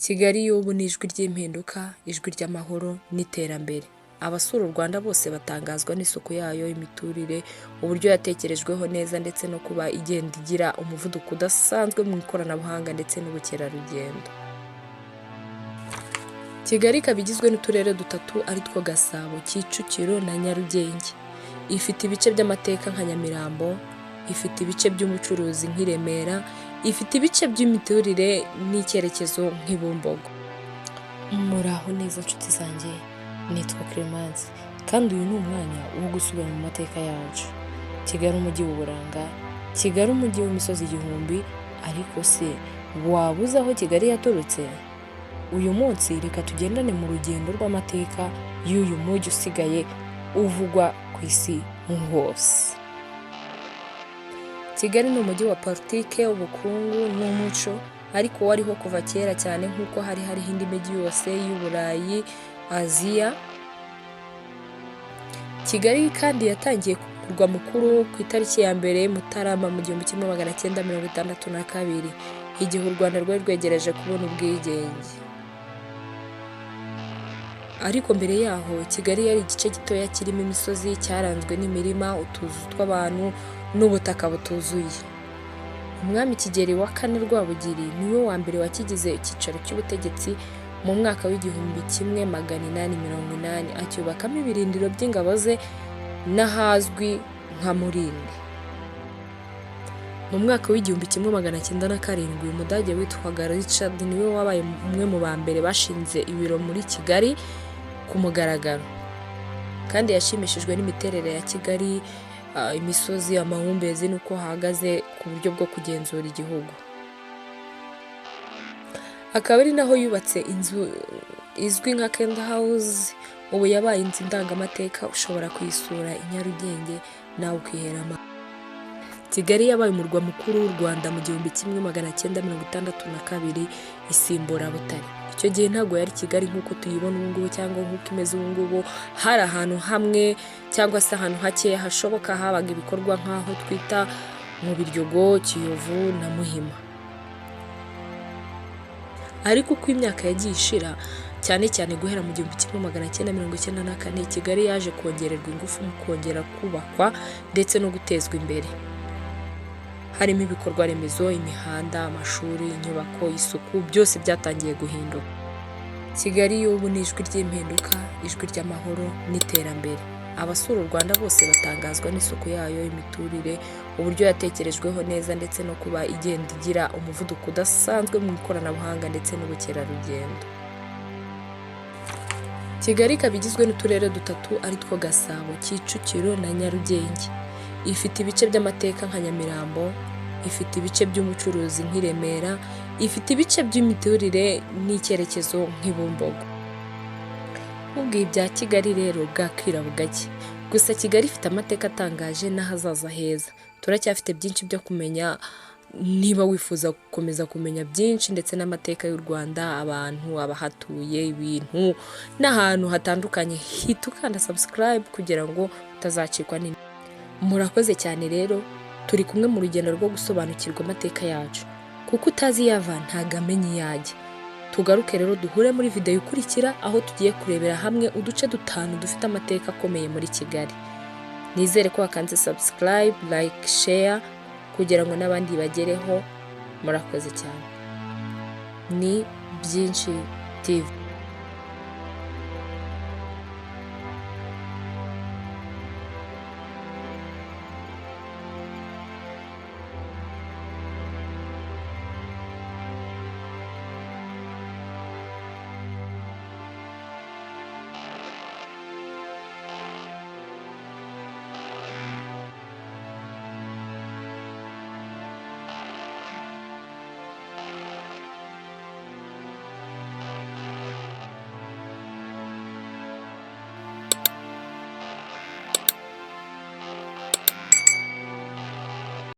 Kigali y'ubu ni ijwi ry'impinduka, ijwi ry'amahoro n'iterambere. Abasura u Rwanda bose batangazwa n'isuku yayo, imiturire, uburyo yatekerejweho neza ndetse no kuba igenda igira umuvuduko udasanzwe mu ikoranabuhanga ndetse n'ubukerarugendo. Kigali ikaba igizwe n'uturere dutatu ari two Gasabo, Kicukiro na Nyarugenge. Ifite ibice by'amateka nka Nyamirambo, ifite ibice by'ubucuruzi nk'i Remera, ifite ibice by'imiturire n'icyerekezo nk'i Bumbogo. Muraho neza nshuti zanjye, nitwa Clemence kandi uyu ni umwanya wo gusubira mu mateka yacu. Kigali umujyi w'uburanga, Kigali umujyi w'imisozi igihumbi, ariko se waba uzi aho Kigali yaturutse? Uyu munsi reka tugendane mu rugendo rw'amateka y'uyu mujyi usigaye uvugwa ku isi hose. Kigali ni umujyi wa politike, ubukungu n'umuco, ariko wariho kuva kera cyane nk'uko hari hariho indi mijyi yose y'Uburayi, Aziya. Kigali kandi yatangiye ku murwa mukuru ku itariki ya 1 Mutarama mu 1962, igihe u Rwanda rwari rwegereje kubona ubwigenge. Ariko mbere yaho Kigali yari igice gitoya kirimo imisozi cyaranzwe n'imirima, utuzu tw'abantu n'ubutaka butuzuye. Umwami Kigeli wa kane Rwabugili niwe wa mbere wakigize icyicaro cy'ubutegetsi mu mwaka w'1880, acyubakamo ibirindiro by'ingabo ze n'ahazwi nka Murindi. Mu mwaka w'1907 Umudage witwaga Richard niwe wabaye umwe mu ba mbere bashinze ibiro muri Kigali ku mugaragaro. Kandi yashimishijwe n'imiterere ya Kigali, imisozi, amahumbezi n'uko hahagaze ku buryo bwo kugenzura igihugu. Akaba ari naho yubatse inzu izwi nka Kenda House, ubu yabaye inzu ndangamateka ushobora kuyisura i Nyarugenge nawe ukihera amaso. Kigali yabaye umurwa mukuru w'u Rwanda mu 1962 isimbura Butare. Icyo gihe ntabwo yari Kigali nk'uko tuyibona ubu ngubu cyangwa nk'uko imeze ubu ngubu, hari ahantu hamwe cyangwa se ahantu hakeya hashoboka habaga ibikorwa nk'aho twita mu Biryogo, Kiyovu na Muhima. Ariko uko imyaka yagiye ishira, cyane cyane guhera mu 1994, Kigali yaje kongererwa ingufu mu kongera kubakwa ndetse no gutezwa imbere. Harimo ibikorwa remezo, imihanda, amashuri, inyubako, isuku, byose byatangiye guhinduka. Kigali y'ubu ni ijwi ry'impinduka, ijwi ry'amahoro n'iterambere. Abasura u Rwanda bose batangazwa n'isuku yayo, imiturire, uburyo yatekerejweho neza ndetse no kuba igenda igira umuvuduko udasanzwe mu ikoranabuhanga ndetse n'ubukerarugendo. Kigali ikaba igizwe n'uturere dutatu ari two Gasabo, Kicukiro na Nyarugenge. Ifite ibice by'amateka nka Nyamirambo, ifite ibice by'ubucuruzi nk'i Remera, ifite ibice by'imiturire n'icyerekezo nk'i Bumbogo. Nkubwiye ibya Kigali rero bwakwira bugacya. Gusa Kigali ifite amateka atangaje n'ahazaza heza. Turacyafite byinshi byo kumenya, niba wifuza gukomeza kumenya byinshi ndetse n'amateka y'u Rwanda, abantu, abahatuye, ibintu n'ahantu hatandukanye, hita ukanda subscribe kugira ngo utazacikwa n'indi. Murakoze cyane rero, turi kumwe mu rugendo rwo gusobanukirwa amateka yacu. Kuko utazi iyo ava ntago amenya iyo ajya. Tugaruke rero duhure muri video ikurikira aho tugiye kurebera hamwe uduce dutanu dufite amateka akomeye muri Kigali. Nizere ko wakanze subscribe, like, share kugira ngo n'abandi bagereho. Murakoze cyane. Ni Byinshi TV.